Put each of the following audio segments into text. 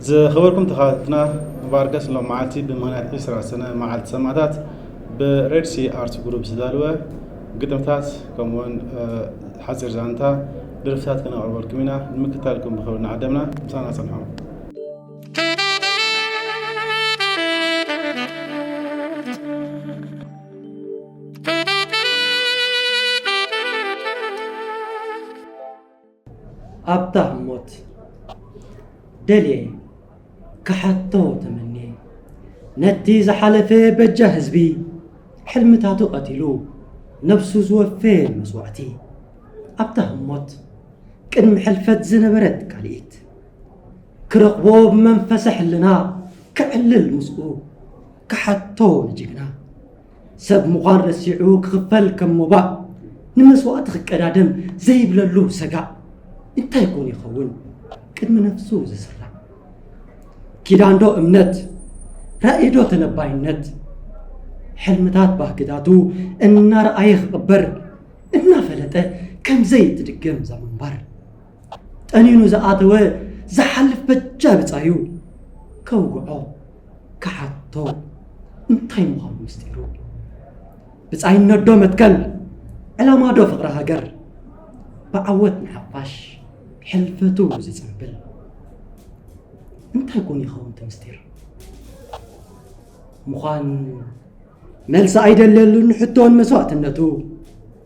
ዝኸበርኩም ተኸታተልትና፣ እምበኣርከስ ሎም መዓልቲ ብምኽንያት ዕስራ ሰነ መዓልቲ ሰማእታት ብሬድ ሲ ኣርት ግሩፕ ዝተዳለወ ግጥምታት ከምኡውን፣ እ፣ ሓጺር ዛንታ ደርፍታት ከነቕርበልኩም ኢና። ንምክትታልኩም ብኽብሪ እናዓደምና ምሳና ጸንሑ። ኣብታ ህሞት ደልየ ክሓቶ ተመንየ፣ ነቲ ዝሓለፈ በጃ ህዝቢ፣ ሕልምታቱ ቀቲሉ ነብሱ ዝወፈየ መስዋእቲ። ኣብታ ህሞት ቅድሚ ሕልፈት ዝነበረት ካልኢት፣ ክረኽቦ ብመንፈሰ ሕልና፣ ክዕልል ምስኡ ክሓቶ ንጅግና። ሰብ ምዃን ረሲዑ ክኽፈል ከም ሞባእ፣ ንመስዋእቲ ክቀዳደም ዘይብለሉ ሰጋእ። እንታይ ኮን ይኸውን ቅድሚ ነፍሱ ዝስራዕ? ኪዳንዶ እምነት፣ ራእይዶ ተነባይነት? ሕልምታት ባህግታቱ እናረኣየ ክቕበር፣ እናፈለጠ ከም ዘይትድገም እዛ ምንባር። ጠኒኑ ዝኣተወ ዝሓልፍ በጃ ብጻዩ ከውግዖ ክሓቶ እንታይ ምዃኑ ምስጢሩ? ብጻይነትዶ መትከል፣ ዕላማዶ ፍቕሪ ሃገር? ብዓወት ንሓፋሽ ሕልፈቱ ዝጽንብል እንታይ ኮን ይኸውን እቲ ምስጢር? ምዃን መልሲ ኣይደልየሉን ሕቶን መስዋእትነቱ፣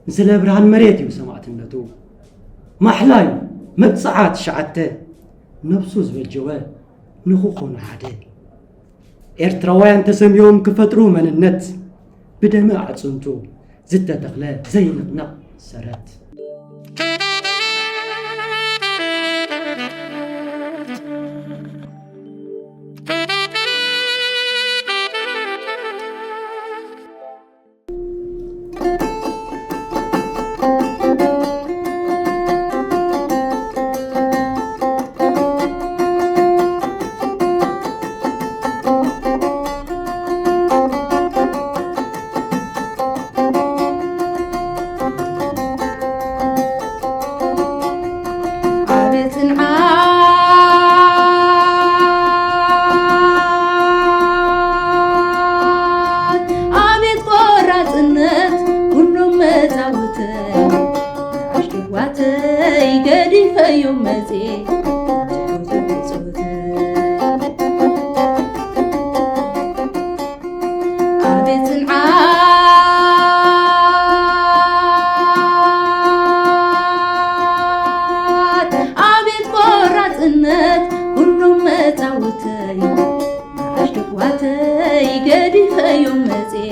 ንስለ ብርሃን መሬት እዩ ሰማእትነቱ። ማሕላ እዩ መብጽዓ ትሽዓተ፣ ነብሱ ዝበጀወ ንኽኾኑ ሓደ። ኤርትራውያን ተሰሚዮም ክፈጥሩ መንነት፣ ብደመ ኣዕጽምቱ ዝተተኽለ ዘይንቕነቕ ሰረት። ኣቤት ጽንዓት፣ ኣቤት ቆራጽነት፣ ኩሎም መጻውተይ ኣሽዋተይ ገዲፈዮም መጽየ። ኣቤት ጽንዓት፣ ኣቤት ቆራጽነት፣ ኩሎም መጻውተይ ኣሽዋተይ ገዲፈዮም መጽየ።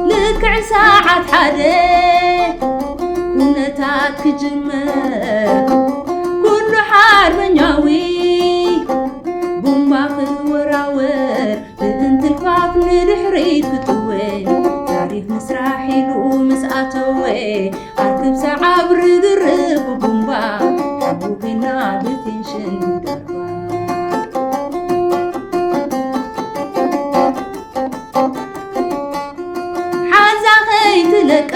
ልክዕ ሰዓት ሓደ ኩነታት ክጅመር፣ ኩሉ ሓርበኛዊ ቡምባ ክወራወር፣ ብእንትልፋፍ ንድሕሪት ክጥወ፣ ታሪኽ ምስራሕ ኢሉ ምስ ኣተወ፣ ኣርክብ ሰዓብ ርግርግ ቡምባ፣ ሓዊ ኮይና ብቴንሽን ደርባ። ሓዛ ከይትለቃ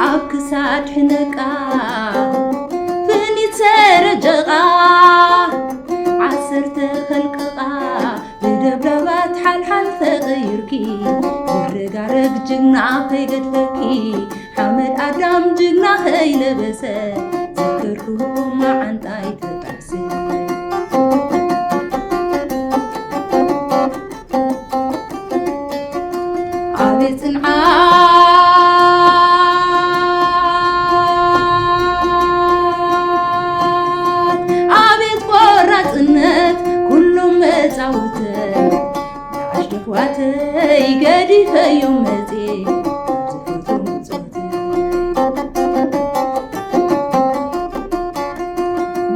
ኣብ ክሳድ ሕነቃ፣ ፍኒት ሰረጀቓ ዓሰርተ ኸልቅቓ፣ ብደብዳባት ሓልሓል ተቐይርኪ፣ ዝረጋረግ ጅግና ከይገድፈኪ፣ ሓመድ ኣዳም ጅግና ከይለበሰ፣ ዘከርክዎ መዓንጣይ ተጣሕሰ። ኣቤት ጽንዓት፣ ኣቤት ቆራጽነት፣ ኩሎም መጻውተይ ንኣሽቱ ኣሕዋተይ ገዲፈዮም መጽየ፣ ዝፈትዎም ብጾተይ።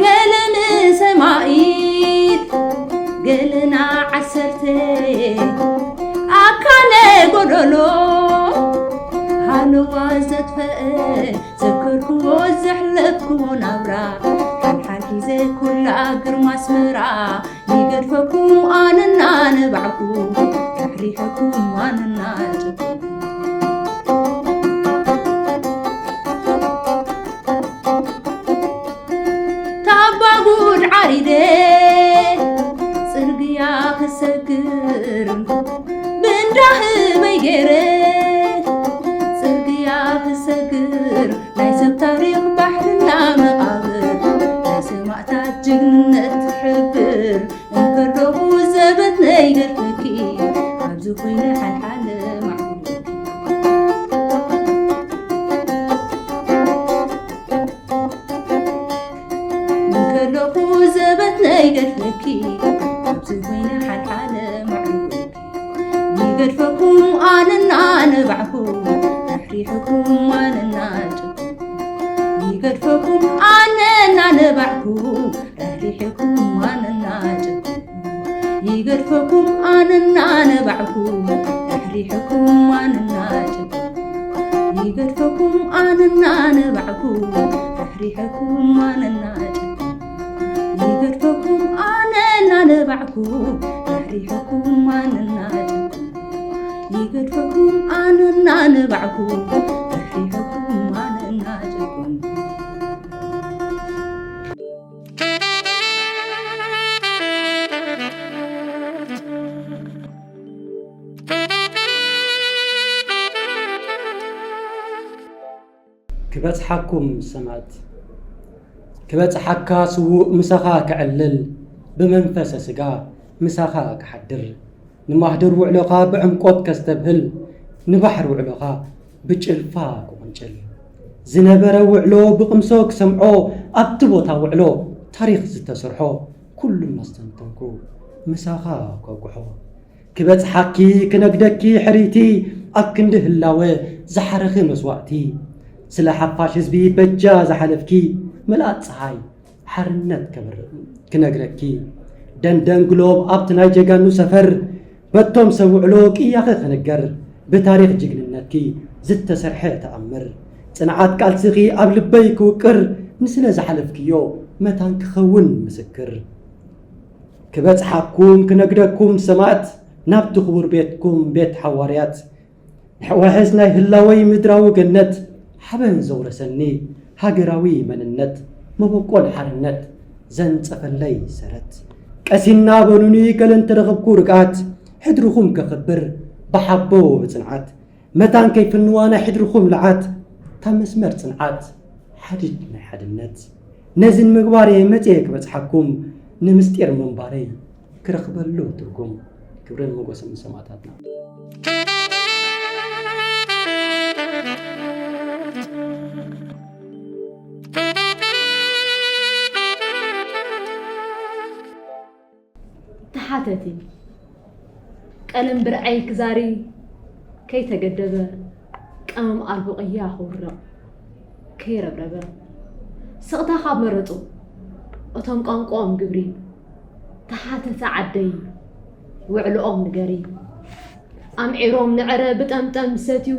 ገለ ንሰማኢት ገለና ዓሰርተ፣ ኣካለ ጎደሎ ሃለዋ ዘጥፈአ፣ ዘከርክዎ ዘሕለፍክዎ ናብራ፣ ሓልሓል ሒዘ ኩላ ግርማ ኣስመራ፣ ይገድፈኩም ኣነና ነባዕኩ፣ ራሕሪሐኩም ኣነና ጨቁ። ርሕኩም ኣነና ጭቁን ይገድፈኩም ኣነና ንባዕኩም ርሕኩም ኣነና ጭቁን ይገድፈኩም ኣነና ንባዕኩም ርሕኩም ኣነና ጭቁን ይገድፈኩም ኣነና ንባዕኩም ርሕኩም ኣነና ጭቁን ይገድፈኩም ኣነና ንባዕኩም ርሕኩም ኣነና ጭቁን ይገድፈኩም ኣነና ንባዕኩም ርሕኩም ኣነና ጭቁን ክበጽሓኩም ሰማእት ክበጽሓካ ስዉእ ምሳኻ ክዕልል ብመንፈሰ ስጋ ምሳኻ ክሓድር ንማህደር ውዕሎኻ ብዕምቆት ከስተብህል ንባሕር ውዕሎኻ ብጭልፋ ክቕንጭል ዝነበረ ውዕሎ ብቕምሶ ክሰምዖ ኣብቲ ቦታ ውዕሎ ታሪኽ ዝተሰርሖ ኩሉ እናስተንተንኩ ምሳኻ ከጉሖ ክበጽሓኪ ክነግደኪ ሕርይቲ ኣብ ክንዲ ህላወ ዝሓረኺ መስዋእቲ ስለ ሓፋሽ ህዝቢ በጃ ዝሓለፍኪ ምልኣት ጸሓይ ሓርነት ከብርቕ ክነግረኪ ደንደን ግሎብ ኣብቲ ናይ ጀጋኑ ሰፈር በቶም ሰብ ውዕሎ ቅያኺ ክንገር ብታሪኽ ጅግንነትኪ ዝተሰርሐ ተኣምር ጽንዓት ቃልስኺ ኣብ ልበይ ክውቅር ንስለ ዝሓለፍክዮ መታን ክኸውን ምስክር ክበጽሓኩም ክነግረኩም ሰማእት ናብቲ ክቡር ቤትኩም ቤት ሓዋርያት ንሕዋሕስ ናይ ህላወይ ምድራዊ ገነት ሓበን ዘውረሰኒ ሃገራዊ መንነት መበቆል ሓርነት ዘንጸፈለይ ሰረት ቀሲና በሉኒ ገለ እንተረኸብኩ ርግኣት ሕድርኹም ከኽብር ብሓቦ ብጽንዓት መታን ከይፍንዋ ናይ ሕድርኹም ልዓት ካብ መስመር ጽንዓት ሓድድ ናይ ሓድነት ነዚ ንምግባር እየ መጽየ ክበጽሓኩም ንምስጢር ምንባረይ ክረኽበሉ ትርጉም ክብርን ሞገስን ንሰማእታትና። ተሓተቲ ቀለም ብርዐይ ክዛሪ ከይተገደበ ቀመም ኣልቦ ቅያ ክውርቕ ከይረብረበ ስቕታ ካብ መረጹ እቶም ቋንቋኦም ግብሪ ተሓተቲ ዓደይ ውዕልኦም ንገሪ ኣምዒሮም ንዕረ ብጠምጠም ዝሰትዩ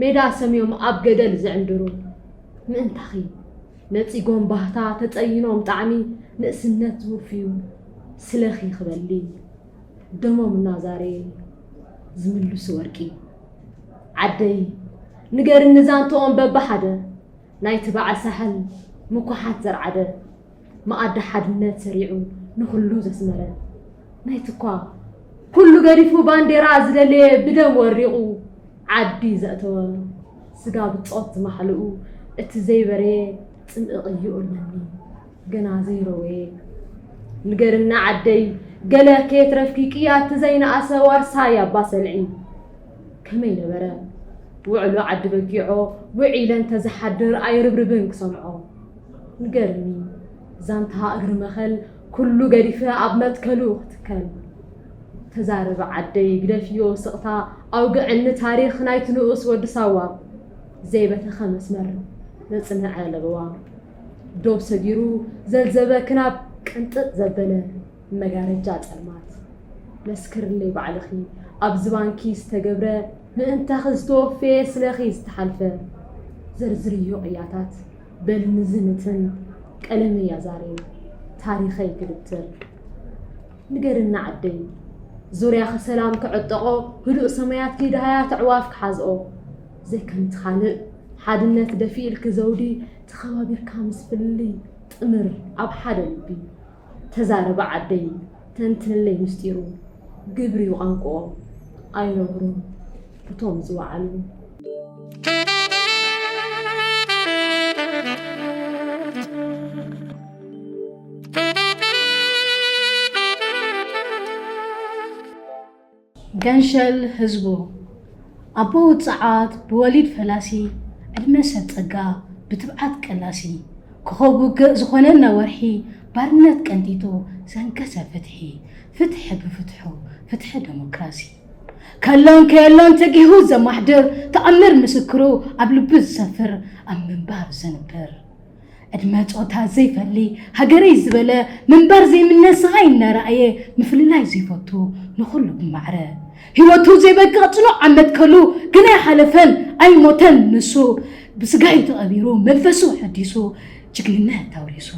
ሜዳ ሰምዮም ኣብ ገደል ዝዕንድሩ ምእንታኺ ነጺጎም ባህታ ተጸይኖም ጣዕሚ ንእስነት ዝውፍዩ ስለኺ ክበሊ ደሞም እናዛረየ ዝምልሱ ወርቂ ዓደይ ንገርኒ ዛንትኦም በብሓደ ናይቲ በዓል ሳሕል ምኩሓት ዘርዓደ መኣዲ ሓድነት ሰሪዑ ንኹሉ ዘስመረ ናይትኳ ኩሉ ገዲፉ ባንዴራ ዝደለየ ብደም ወሪቑ ዓዲ ዘእተወ ስጋ ብጾት ዝማሕልኡ እቲ ዘይበረየ ጽምኢ ቅይኡ ኣለኒ ገና ዘይረወየ ንገርና ዓደይ ገለ ከየትረፍኪ ቅያ እቲ ዘይነኣሰ ዋርሳይ ኣባ ሰልዒ ከመይ ነበረ ውዕሎ ዓዲ በጊዖ ውዒለ እንተዝሓድር ኣይርብርብን ክሰምዖ ንገርኒ ዛንታ እግሪ መኸል ኩሉ ገዲፈ ኣብ መትከሉ ክትከል ተዛረቢ ዓደይ ግደፍዮ ስቕታ ኣውግዕኒ ታሪኽ ናይቲ ንኡስ ወዲ ሳዋ ዘይበተኸ መስመር ዘጽንዐ ለበዋ ዶብ ሰጊሩ ዘልዘበ ክናብ ቅንጥጥ ዘበለ መጋረጃ ጸልማት መስክርለይ ባዕልኺ ኣብ ዝባንኪ ዝተገብረ ምእንታኺ ዝተወፈየ ስለኺ ዝተሓልፈ ዘርዝርዮ ቅያታት በልኒ ዝንትን ቀለመይ ኣዛሪ ታሪኸይ ክድብትር ንገርኒ ዓደይ ዙርያኺ ሰላም ክዕጠቖ ህዱእ ሰማያትኪ ደሃያት ኣዕዋፍ ክሓዝኦ ዘይከምቲ ካልእ ሓድነት ደፊእልኪ ዘውዲ ተኸባቢርካ ምስ ፍልልይ ጥምር ኣብ ሓደ ልቢ ተዛረቢ ዓደይ ተንትንለይ ምስጢሩ ግብሪ ዩ ቋንቆኦም ኣይነግሩን እቶም ዝወዓሉ። ገንሸል ህዝቡ ኣቦ ውጽዓት ብወሊድ ፈላሲ ዕድመ ሰብ ጸጋ ብትብዓት ቀላሲ ኮኾብ ውግእ ዝኾነና ወርሒ ባርነት ቀንጢጡ ዘንከሰ ፍትሒ ፍትሒ ብፍትሑ ፍትሒ ደሞክራሲ ከሎን ከየሎን ተጊሁ ዘማሕድር ተኣምር ምስክሩ ኣብ ልቢ ዝሰፍር ኣብ ምንባር ዘንብር ዕድመ ጾታ ዘይፈሊ ሃገረይ ዝበለ ምንባር ዘይምነ ስቓይ እናረኣየ ምፍልላይ ዘይፈቱ ንኹሉ ብማዕረ ህይወቱ ዘይበቅዕ ጽኑዕ ኣብ መትከሉ ግና ኣይሓለፈን ኣይሞተን ንሱ ብስጋ እዩ ተቐቢሩ መንፈሱ ሕዲሱ ጅግንነት ኣውሪሱ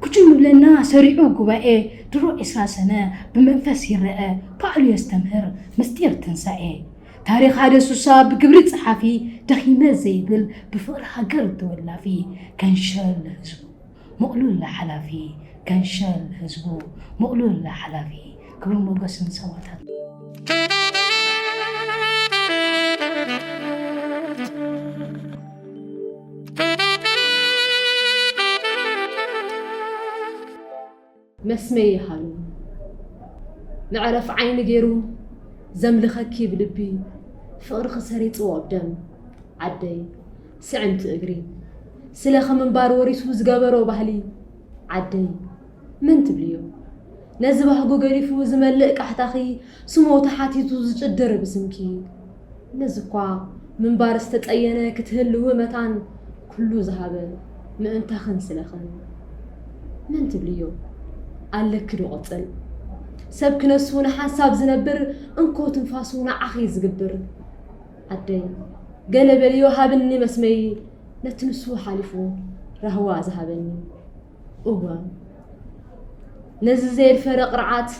ኩቹ ይብለና ሰሪዑ ጉባኤ ድሮ ዒስራ ሰነ ብመንፈስ ይረአ ባዕሉ የስተምህር ምስጢር ትንሳኤ ታሪኽ ሓደ ሱሳ ብግብሪ ጸሓፊ ደኺመ ዘይብል ብፍቕሪ ሃገር ተወላፊ ከንሸል ህዝቡ ምቕሉል ሓላፊ ከንሸል ህዝቡ ምቕሉል ሓላፊ ክብሪ ሞገስ ንሰማእታት። መስመይ ይሃሉ መዕረፍ ዓይኒ ገይሩ ዘምልኸኪ ብልቢ ፍቕርኺ ሰሪፅዎ ኣብ ደም ዓደይ ስዕምቲ እግሪ ስለኺ ምንባር ወሪሱ ዝገበሮ ባህሊ ዓደይ መን ትብልዮ ነዚ ባህጉ ገዲፉ ዝመልእ ቃሕታኺ ስሙ ተሓቲቱ ዝጭድር ብስምኪ ነዚ እኳ ምንባር ዝተጸየነ ክትህልዊ መታን ኩሉ ዝሃበ ምእንታኽን ስለኽን መን ትብልዮ ኣለኪ ዶ ቅጽል ሰብ ክነሱ ንሓንሳብ ዝነብር እንኮ ትንፋሱ ንዓኺ ዝግብር ዓደይ ገለ በልዮ ሃብኒ መስመይ ነቲ ንሱ ሓሊፉ ራህዋ ዝሃበኒ እወ ነዚ ዘየድፈረ ቅርዓት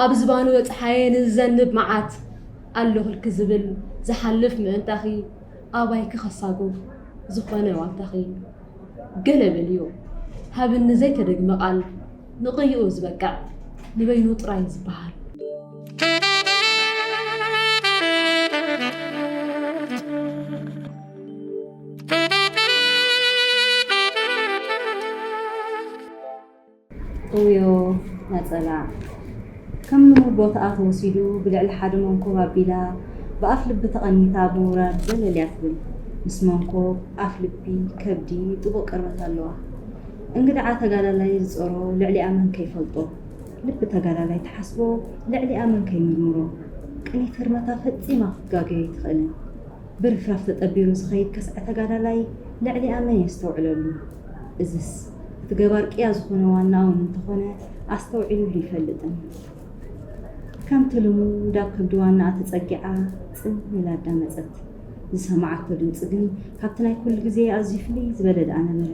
ኣብ ዝባኑ በጽሓየ ንዝዘንብ መዓት ኣለኹልኪ ዝብል ዝሓልፍ ምእንታኺ ኣባይኪ ከሳጉ ዝኾነ ዋልታኺ ገለ በልዮ ሃብኒ ዘይተደግመ ቃል ንቕይኡ ዝበቅዕ ንበይኑ ጥራይ ዝበሃል። ጥውዮ ነጸላ ከም ንቡር ቦታኣ ተወሲዱ ብልዕሊ ሓደ መንኮብ ኣቢላ ብኣፍ ልቢ ተቐኒታ ብምውራድ ዘለል እያ ትብል። ምስ መንኮብ፣ ኣፍ ልቢ፣ ከብዲ ጥቡቕ ቅርበት ኣለዋ። እንግድዓ ተጋዳላይ ዝጸሮ ልዕሊኣ መን ከይፈልጦ፣ ልቢ ተጋዳላይ ትሓስቦ ልዕሊኣ መን ከይምርምሮ። ቅኒት ህርመታ ፈጺማ ክትጋገዮ ኣይትኽእልን። ብርፍራፍ ተጠቢሩ ዝኸይድ ከስዐ ተጋዳላይ ልዕሊኣ መን የስተውዕለሉ? እዝስ እቲ ገባር ቅያ ዝኾነ ዋናኣ እውን እንተኾነ ኣስተውዒሉሉ ይፈልጥን። ከምቲ ልሙድ ኣብ ከብዲ ዋናኣ ተጸጊዓ ጽን ኢላ ኣዳመጸት። ዝሰማዓቶ ድምጺ ግን ካብቲ ናይ ኩሉ ግዜ ኣዝዩ ፍልይ ዝበለ ደኣ ነበረ።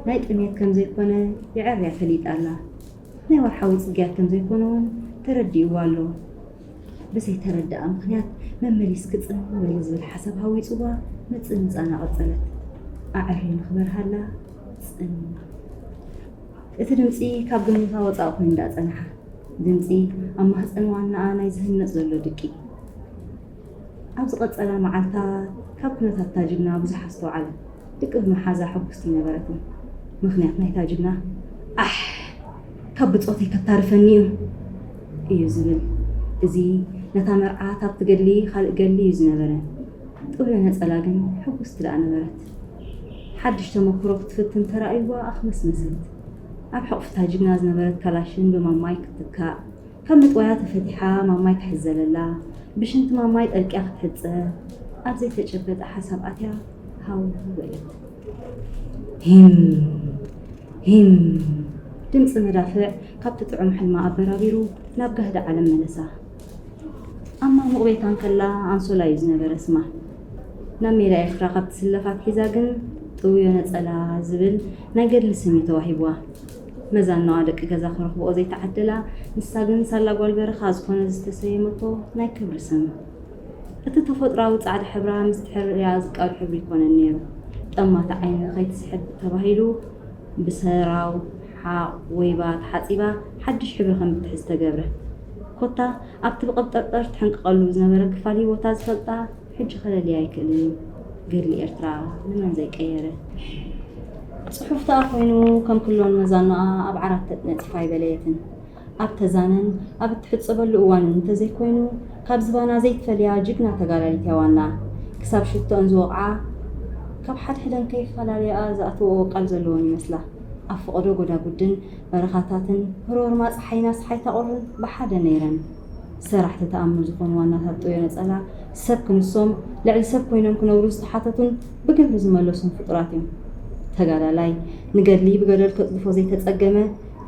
ናይ ጥሜት ከም ዘይኮነ የዐርያ ፈሊጣ ኣላ። ናይ ወርሓዊ ጽግያት ከም ዘይኮነ እውን ተረዲእዋ ኣሎ። ብዘይተረድኣ ምኽንያት መመሊስኪ ጽን በሊ ዝብል ሓሳብ ሃዊጽዋ ምጽንጻና ቀጸለት። ኣዐርዩ ንኽበርሃላ ጽን። እቲ ድምጺ ካብ ግምታ ወጻኢ ኮይኑ ደኣ ጸንሓ። ድምጺ ኣብ ማህጸን ዋናኣ ናይ ዝህነጽ ዘሎ ድቂ። ኣብ ዝቐጸላ መዓልታት ካብ ኩነታት እታ ጅግና ብዙሕ ኣስተውዓለት። ድቂ ብምሓዛ ሕጉስቲ ኣይነበረትን። ምኽንያት ናይታ ጅግና ኣሕ! ካብ ብጾተይ ከታርፈኒ እዩ እዩ ዝብል። እዚ ነታ መርዓ ካብ ትገድሊ ካልእ ገድሊ እዩ ዝነበረ። ጥውዮ ነጸላ ግን ሕጉስቲ ደኣ ነበረት። ሓድሽ ተመኩሮ ክትፍትን ተራእይዋ ኣኽመስመሰት። ኣብ ሕቑፊ እታ ጅግና ዝነበረት ካላሽን ብማማይ ክትትካእ፣ ካብ መጥወያ ተፈቲሓ ማማይ ክሕዘለላ፣ ብሽንቲ ማማይ ጠልቅያ ክትሕጸብ፣ ኣብ ዘይተጨበጠ ሓሳብ ኣትያ ሃው በለት። ሂም ሂም ድምጺ መዳፍዕ ካብቲ ጥዑም ሕልማ ኣበራቢሩ ናብ ጋህዲ ዓለም መለሳ። ኣብ ማሙቕ ቤታ እንከላ ኣንሶላ እዩ ዝነበረ ስማ። ናብ ሜዳ ኤርትራ ካብ ትስለፍ ኣትሒዛ ግን ጥውዮ ነጸላ ዝብል ናይ ገድሊ ስም እዩ ተዋሂብዋ። መዛናዋ ደቂ ገዛ ክረኽብኦ ዘይተዓደላ፣ ንሳ ግን ሳላ ጓል በረኻ ዝኾነ ዝተሰየመቶ ናይ ክብሪ ስም። እቲ ተፈጥሮኣዊ ጻዕዳ ሕብራ ምስቲ ሕርያ ዝቃዶ ሕብሪ ኣይኮነን ነይሩ። ጠማቲ ዓይኒ ንኸይትስሕብ ተባሂሉ ብሰራው፣ ሓቕ፣ ወይባ ተሓጺባ ሓድሽ ሕብሪ ከም እትሕዝ ተገብረ። ኮታ ኣብቲ ብቐብጠርጠር ትሕንቅቐሉ ዝነበረ ክፋል ህይወታ ዝፈልጣ ሕጂ ከለልያ ኣይክእልን እዩ። ገድሊ ኤርትራ ንመን ዘይቀየረ። ጽሑፍ ደኣ ኮይኑ ከም ክሎን መዛኖኣ ኣብ ዓራት ተነጺፋ ኣይበለየትን። ኣብ ተዛነን ኣብ እትሕጸበሉ እዋንን እንተዘይኮይኑ ካብ ዝባና ዘይትፈልያ ጅግና ተጋዳሊት እያ ዋና። ክሳብ ሽቶኣን ዝወቕዓ ካብ ሓድሕደን ከይፈላለያ ዝኣትወኦ ቃል ዘለወን ይመስላ። ኣብ ፈቐዶ ጎዳጉድን በረኻታትን ህሮርማ ጸሓይን ኣስሓይታ ቁርን ብሓደ ነይረን። ሰራሕቲ ተኣምር ዝኾኑ ዋናታት ጥውዮ ነጸላ፣ ሰብ ክንሶም፣ ልዕሊ ሰብ ኮይኖም ክነብሩ ዝተሓተቱን ብግብሪ ዝመለሱን ፍጡራት እዮም። ተጋዳላይ፣ ንገድሊ ብገደል ከጽድፎ ዘይተጸገመ፣